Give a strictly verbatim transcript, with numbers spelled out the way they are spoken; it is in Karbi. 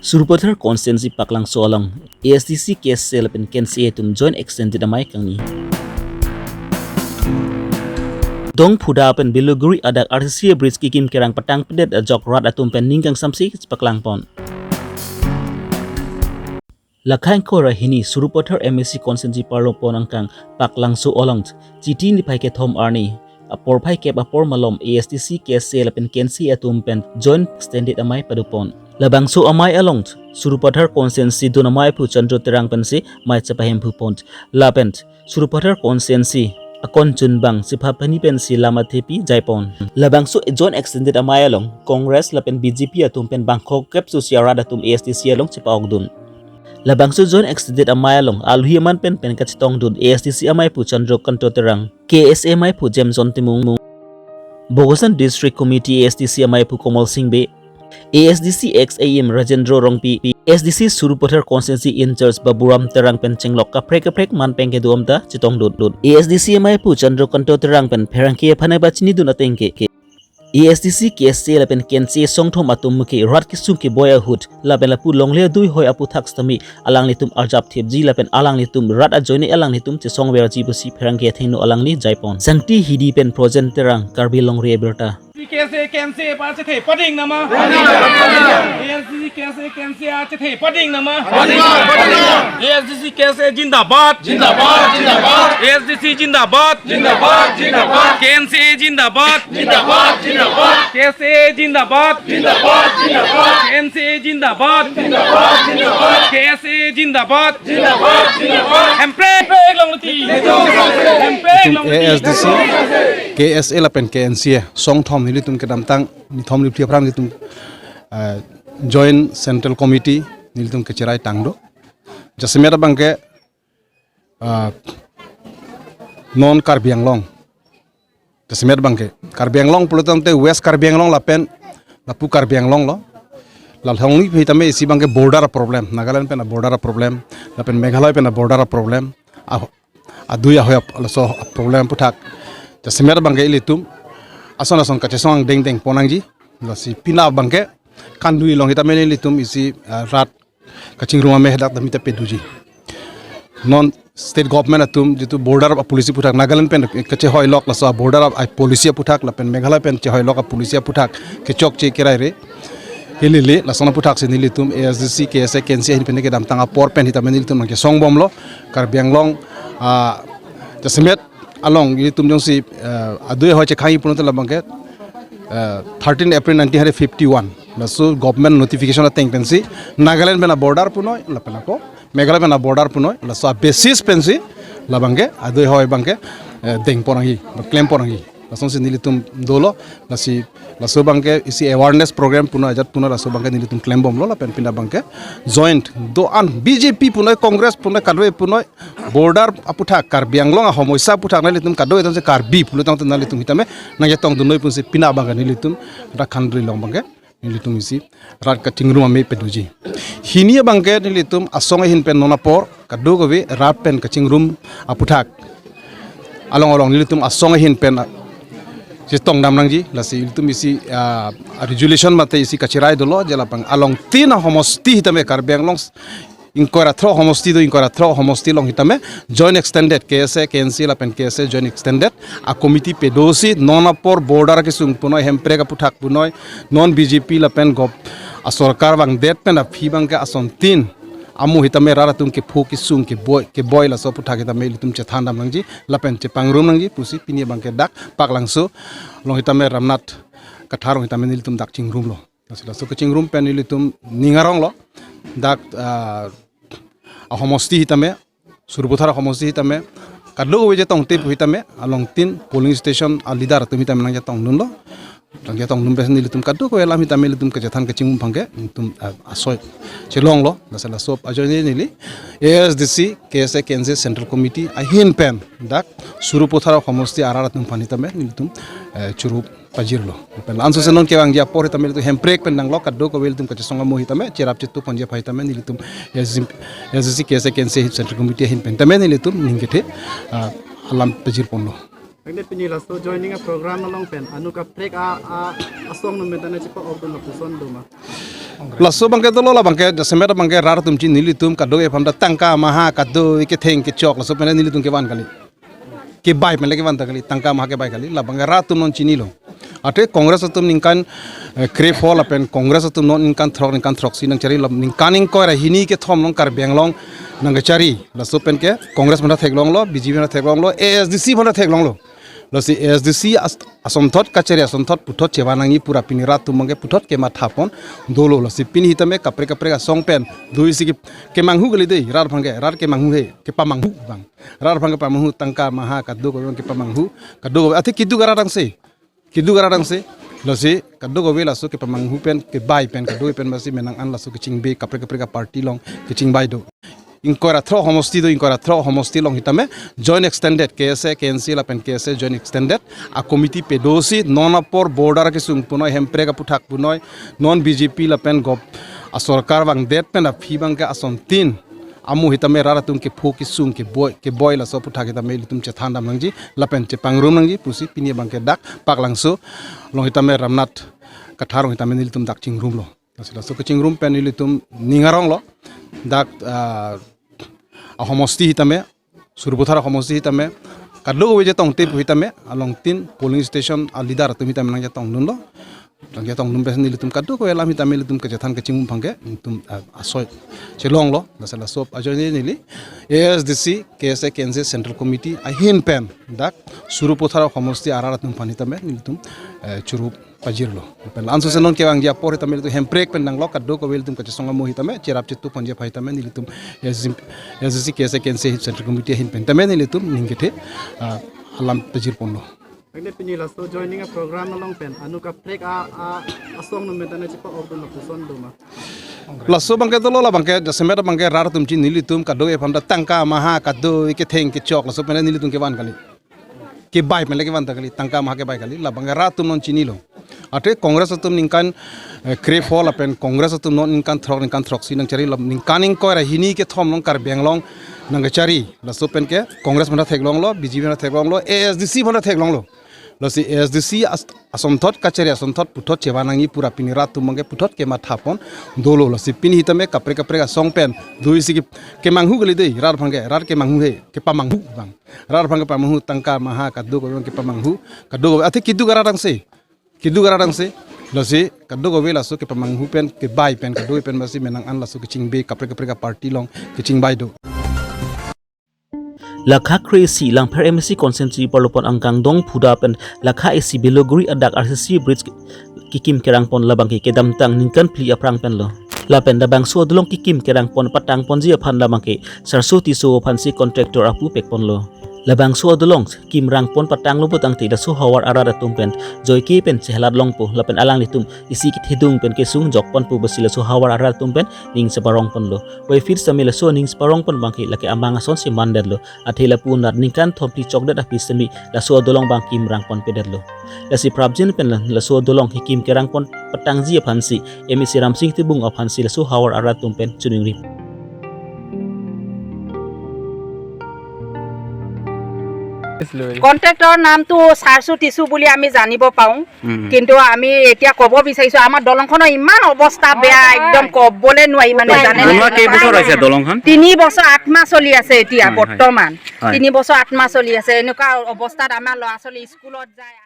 Sarupathar constituency Paklangso along A S D C, K S A lapen K N C A atum joint extended amei kangni. Dongphuda pen Beluguri adak R C C bridge kikim kerang patangpedet ajok rat atum pen ning kangsamse chepaklangpon. Lakhai ingkoi ra hini Sarupathar M A C constituency parlopon angkang Paklangso along Chiti niphai kethom arni apor phai kep apor malom A S D C, K S A lapen K N C A atum pen joint extended amei padopon. Labangso amei along Sarupathar constituency dun amei aphu Chandra Terang pensi mei chepahemphupon. Lapen Sarupathar constituency akon chunbang sipha pani pensi lam athepi jaipon. Labangso joint extended amei along Congress lapen B J P atum pen bangkok kep susi arat atum A S D C along chepa-okdun. Labangso joint extended amei along alohi aman pen pen kachetongdun A S D C amei aphu Chandra Kanta Terang, K S A amei aphu Jameson Timung, Bokajan District Committee A S D C amei aphu Komal Singh Bey, A S D C ex A M Rajendra Rongpi, A S D C Sarupathar constituency in-charge Baburam Terang pen chenglok kaprek kaprek man pen kedo-an ta chetongdun. A S D C amei aphu Chandra Kanta Terang pen pherangke aphan pachinidun ateng ke, ke A S D C, K S A lapen K N C A songthom atum muke rat kesung keboi ahut lapen lapu longle adui hoi aputhak sitame alanglitum arjap thepji lapen alanglitum rat ajoine alanglitum chesongverji pusi pherangke athengno alangli jaipon. Sangti Hidi pen Projen Terang, Karbi Longri Abirta. K S A K N C A pa chethe pading nama. A S D C K S A K N C A chethe pading nama. A S D C K S A jindabad. Jindabad, jindabad. A S D C jindabad. Jindabad, jindabad. K N C A jindabad. Jindabad, jindabad. K S A jindabad. Jindabad, jindabad. K N C A jindabad. Jindabad, jindabad. K S A jindabad. Jindabad, jindabad. Hemprek, hemprek longlethi. Hemprek longlethi. A S D C, K S A lapen K N C A songthom nelitum kedamtang nithom niphli aphrang nelitum, eh, Joint Central Committee nelitum kecherai tangdo. Jasemet abangke, eh, non Karbi Anglong. Jasemet abangke Karbi Anglong pulo tangte West Karbi Anglong lapen lapu Karbi Anglong lo. Lalhongli hitame isi abangke border problem, Nagaland pen border problem, lapen Meghalaya pen border problem. Ah, adui ahoi ap-, laso problem aputhak. Jasemet abangke ilitum ason ason kachesong angdeng dengpon nangji. Lasi pini abangke Khanduri along hitame nelitum isi, ah, rat kachingrum amei hadak damita pedoji. Non state government atum jitu border a policy aputhak Nagaland pen kachehoilok laso border a policy aputhak lapen Meghalaya pen chehoilok a policy aputhak kechokche keraire. Hilili lason aputhak si nelitum A S D C, K S A, K N C A ahin pen kedamtang apor pen hitame nelitum nangkesongbomlo. Karbi Anglong, ah, jasemet along ilitum jongsi, eh, adui ahoi chekhangji pulote labangke, eh, thirteen April nineteen fifty-one. Laso government notification ateng pensi Nagaland pen border punoi, lapen ako Meghalaya pen border punoi, laso basis pensi labangke adui ahoi abangke, eh, dengpon nangji, klempon nangji. Lasonsi nelitum dolo, lasi laso abangke isi awareness program punoi ajat punoi laso abangke nelitum klembomlo lapen pini abangke joint do-an B J P punoi, Congress punoi, kadokave punoi border aputhak Karbi Anglong ahomosya aputhak nanglitum kadokave tangte Karbi pulo tangte nanglitum hitame nangchetongdun noi pusi pini abangke nelitum dak Khanduri along abangke nelitum isi rat kachingrum amei pedoji. Hini abangke nelitum asong ahin pen non apor kadokave rat pen kachingrum aputhak along along nelitum asong ahin pen, ah, chetongdam nangji, lasi ilitum isi, ah, resolution mate isi kacherai dolo, je labang along tin ahomosti hitame Karbi Anglong ingkoi ra throk ahomosti do, ingkoi ra throk ahomosti along hitame joint extended, K S A, K N C A lapen K S A joint extended a committee pedosi non apor border kesung punoi, hemprek aputhak punoi, non B J P lapen gov a sorkar vangdet pen aphi abangke ason tin amo hitame rat atum kepho kesung keboi, keboi laso aputhak hitame ilitum chethandam nangji lapen chepangrum nangji pusi pini abangke dak Paklangso along hitame Ramnath Katha arong hitame nelitum dak chingrumlo. Lasi laso kachingrum pen nelitum ning aronglo. Dak, ah, ahomosti hitame, Sarupathar ahomosti hitame kadokave chetongte pu hitame along tin polling station a leader atum hitame nangchetongdunlo. Nangchetongdun pensi nelitum kadokave alam hitame nelitum kachethan kachingrum abangke nelitum, ah, asoi chelonglo. Lasi laso ajoine neli A S D C, K S A, K N C A Central Committee ahin pen dak Sarupathar ahomosti arat atum aphan hitame nelitum, eh, churu pajirlo. Pen la-anso si non kevangji apor hitame nelitum hemprek pen nanglok kadokave ilitum kachesong amo hitame cherap chetu ponji aphan hitame nelitum A S D C, A S D C, K S A, K N C A Central Committee ahin pen tame nelitum ning kethe, ah, alam pajirponlo. Nangli pini laso joining a program along pen anu kaprek a, a, asong atum pen tame chepa-okdun lapuson doma. Laso abangke dolo, labangke jasemet abangke rat atum chinilo, nelitum kadokave aphan ta tangka maha kadokave ketheng kechok laso pen nelitum kevan kali. Kebai pen le kevan ta kali, tangka maha kebai kali, labangke rat atum non chinilo. Athe Congress atum ningkan, eh, krepho lapen Congress atum non ningkan throk, ningkan throksi nangchari, lab ningkan ingkoi ra hini kethom along Karbi Anglong nangkachari. Laso pen ke Congress aphan ta theklonglo, B J P aphan ta theklonglo, A S D C aphan ta theklonglo. Lasi A S D C as-, asonthot kachari asonthot puthot chevan nangji pura pini rat atum abangke puthot kematha pon dolo. Lasi pini hitame kaprek kaprek asong pen do isi ke, kemanghu kali dei, rat aphan ke, rat kemanghu he, kepamanghu abang. Rat aphan kepamanghu, tangka maha kadokave kepamanghu, kadokave athe keduk arat angse. Keduk arat angse. Lasi kadokave laso kepamanghu pen, kebai pen, kadokave pen masi menang an laso kechingbe kaprek kaprek aparty along kechingbai do. Ingkoi ra throk homosti do, ingkoi ra throk homosti along hitame joint extended, K S A, K N C lapen K S A joint extended acommittee pedosi non apor border kesung punoi, Hemprek aputhak punoi, non B J P lapen gov asorkar vangdet pen aphi abangke asontin amo hitame rat atum kepho kesung keboi, keboi laso aputhak hitame ilitum chethan dam nangji lapen chepangrum nangji pusi pini abangke dak Paklangso along hitame Ramnath Katha along hitame nelitum dak chingrumlo. Lasi laso kechingrum pen nelitum ning aronglo. Dak, ah, ahomosti hitame, Sarupathar ahomosti hitame, kadokave chetongte pu hitame, along tin polling station a leader atum hitame nangchetongdunlo. Nangchetongdun pen nelitum kadokave alam hitame nelitum kachethan kachingrum abangke nelitum, ah, asoi chelonglo. Lasi laso ajoine neli A S D C, K S A, K N C Central Committee ahin pen dak Sarupathar ahomosti arat atum aphan hitame nelitum, eh, churu pajirlo. Pen la-anso si non kevangji apor hitame nelitum Hemprek pen nanglok kadokave nelitum kachesong amo hitame cherap chetu ponji aphan hitame nelitum S D C, S D C K S A K N C Central Committee ahin pen tame nelitum ning kethe, ah, alam pajir ponlo. Pini laso joining a program along pen anu kaprek a, a, asong num pen ta ne chepa-okdun lapuson doma. Laso abangke dolo, labangke jasemet abangke rat atum chinilo, nelitum kadokave aphan ta tangka maha kadokave ketheng kechok laso pen nelitum kevan kali. Kebai pen le kevan ta kali, tangka maha kebai kali, labangke rat atum non chinilo. Athe Congress atum ningkan, eh, krepho lapen Congress atum non ningkan throk, ningkan throksi nangchari, lab ningkan ingkoi ra hini kethom along Karbi Anglong nangkachari. Laso pen ke Congress aphan ta theklonglo, B J P aphan ta theklonglo, A S D C aphan ta theklonglo. Lasi A S D C as-, asonthot kachari asonthot puthot chevan nangji pura pini rat atum abangke puthot kematha pon dolo. Lasi pini hitame kaprek kaprek asong pen do isi ke, kemanghu kali dei, rat aphan ke, rat kemanghu he, kepamanghu abang. Rat aphan kepamanghu, tangka maha kadokave kepamanghu, kadokave athe keduk arat angse. Keduk arat angse. Lasi kadokave laso kepamanghu pen, kebai pen, kadokave pen masi menang an laso kechingbe kaprek kaprek aparty along kechingbai do. Lakha kre-isi Langpher M A C constituency Parlopon angkang Dongphuda pen lakha isi Beloguri adak R C C bridge kekim kerang pon labangke kedamtang ningkan phli aphrang pen lo. Lapen labangso adolong kekim kerang pon patang ponji aphan labangke Sarso Tisso aphansi contractor apu pek ponlo. Labangso adolong kim rang pon patanglo putangte laso havar arat atum pen joike pen chehalat longpo lapen alanglitum isi kethedung pen kesung jok ponpo pusi laso havar arat atum pen ning cheparong ponlo. Puvoiphit sitame laso ning cheparong pon abangke lake amang asonsi mandetlo. Athe lapu anat ningkan thom phli chokdet aphi sitame laso adolong abang kim rang pon pedetlo. Lasi prapjin pen la-, laso adolong kekim kerang pon patangji aphansi M A C Ramsing Timung aphansi laso havar arat atum pen choningri. কণ্ট্ৰেক্টৰৰ নামটো চাৰচু টিচু বুলি আমি জানিব পাওঁ। উম। কিন্তু আমি এতিয়া ক'ব বিচাৰিছো, আমাৰ দলংখনৰ ইমান অৱস্থা বেয়া, একদম ক'বলৈ নোৱাৰি মানে, জানে নে? বনোৱা কেইবছৰ হৈছে দলংখন? তিনি বছৰ আঠ মাহ চলি আছে এতিয়া। হয়, হয়। বৰ্তমান। হয়। তিনি বছৰ আঠ মাহ চলি আছে। এনেকুৱা অৱস্থাত আমাৰ ল'ৰা ছোৱালী স্কুলত যায়।